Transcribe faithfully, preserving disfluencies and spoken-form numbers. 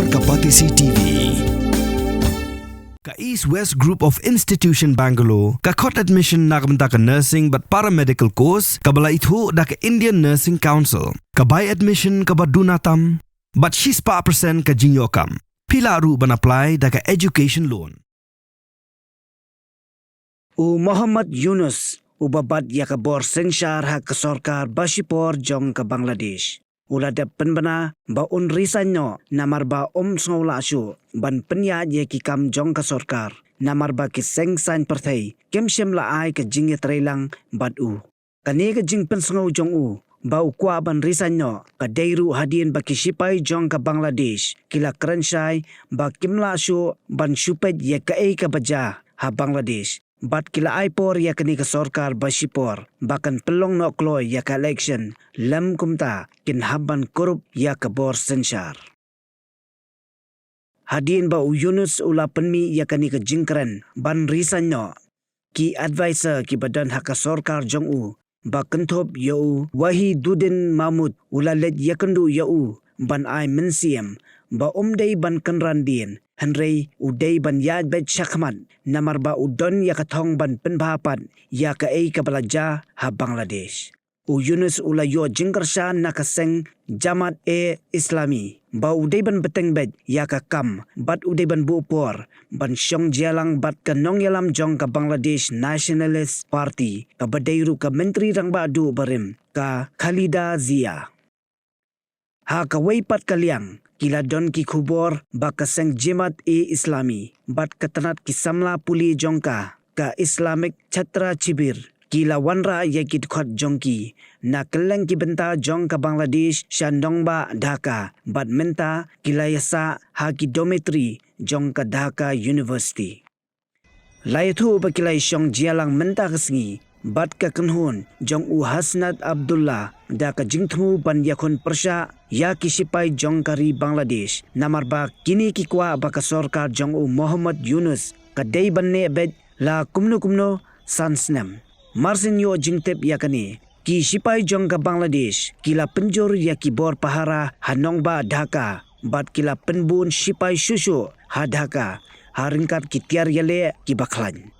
Ka Batesi T V. Ka East West Group of Institution Bangalore ka khot admission na ka bynta ka nursing bad paramedical course kaba la ithuh da ka Indian Nursing Council. Ka bai admission kaba duna tam bad shispah percent ka jingïoh kam. Phi lah ruh ban apply da ka education loan. U Mohammad Yunus, uba bat ïa ka bor synshar ha ka sorkar ba shipor jong ka Bangladesh, u la dep pynbna ba un resign noh namar ba um sngew lah shuh ban pynïaid ïa ki kam jong ka sorkar, namar ba ki seng saiñ pyrthei kim shym la ai ka jingïatreilang bad u. Kane ka jingpynsngew jong u ba u kwah ban resign noh ka dei ruh hadien ba ki shipai jong ka Bangladesh ki la kren shai ba kim lah shuh ban shu peit ïa kaei kaba jia ha Bangladesh, bad ki la ai por ïa kane ka sorkar ba shipor ba kan pynlong noh kloi ïa ka election, lym kumta kin hap ban kurup ïa ka bor synshar. Hadien ba u Yunus u la pynmih ïa kane ka jingkren ban resign noh, ki advisor kiba don ha ka sorkar jong u ba kynthup ïa u Wahiduddin Mahmud u la leit ïakynduh ïa u ban ai mynsiem ba um dei ban kynran dien, hynrei u dei ban ïaid beit shakhmat namar ba u don ïa ka thong ban pynbha pat ïa kaei kaba la jia ha Bangladesh. U Yunus u la ïoh jingkyrshan na ka seng Jamaat-e-Islami ba u dei ban bteng beit ïa ka kam bad u dei ban buh por ban shong jia lang bad ka nongïalam jong ka Bangladesh Nationalist Party kaba dei ruh ka Myntri Rangbah Duh barim, ka Khaleda Zia. Ha kawei pat ka liang, ki la don ki khubor ba ka seng Jamaat-e-Islami bad ka tnat ki samla pule jong ka, ka Islamic Chhatra Shibir, ki la wanrah ïa ki dkhot jong ki na kylleng ki bynta jong ka Bangladesh sha nongbah Dhaka, bad mynta ki la ïasah ha ki dormitory jong ka Dhaka University. La ïathuh ba ki la ïashong jia lang mynta ka sngi bad ka kynhun jong u Hasnat Abdullah da ka jingthmu ban ïakhun pyrshah ïa ki shipai jong ka ri Bangladesh, namar ba kine ki kwah ba ka sorkar jong u Mohammad Yunus ka dei ban neh beit la kumno kumno san snem. Marsien ïoh jingtip ïa kane, ki shipai jong ka Bangladesh ki la pynjur ïa ki bor pahara ha nongbah Dhaka bad ki la pynbun shipai shuh shuh ha Dhaka ha ryngkat ki tiar ïaleh kiba khlaiñ.